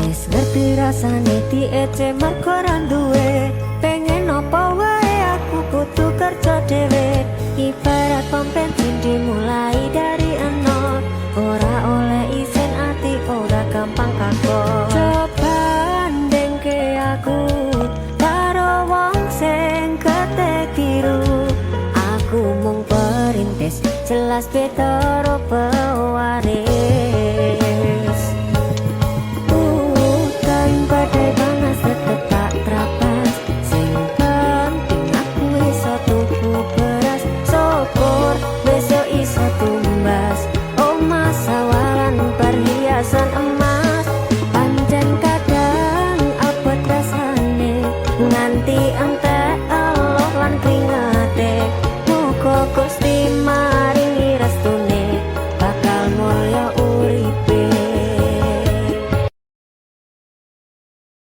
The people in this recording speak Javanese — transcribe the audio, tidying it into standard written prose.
Wis ngerti rasane diece mergo ra duwe. Pengen apa wae aku kudu kerja dhewe. Ibarat pom bensin dimulai dari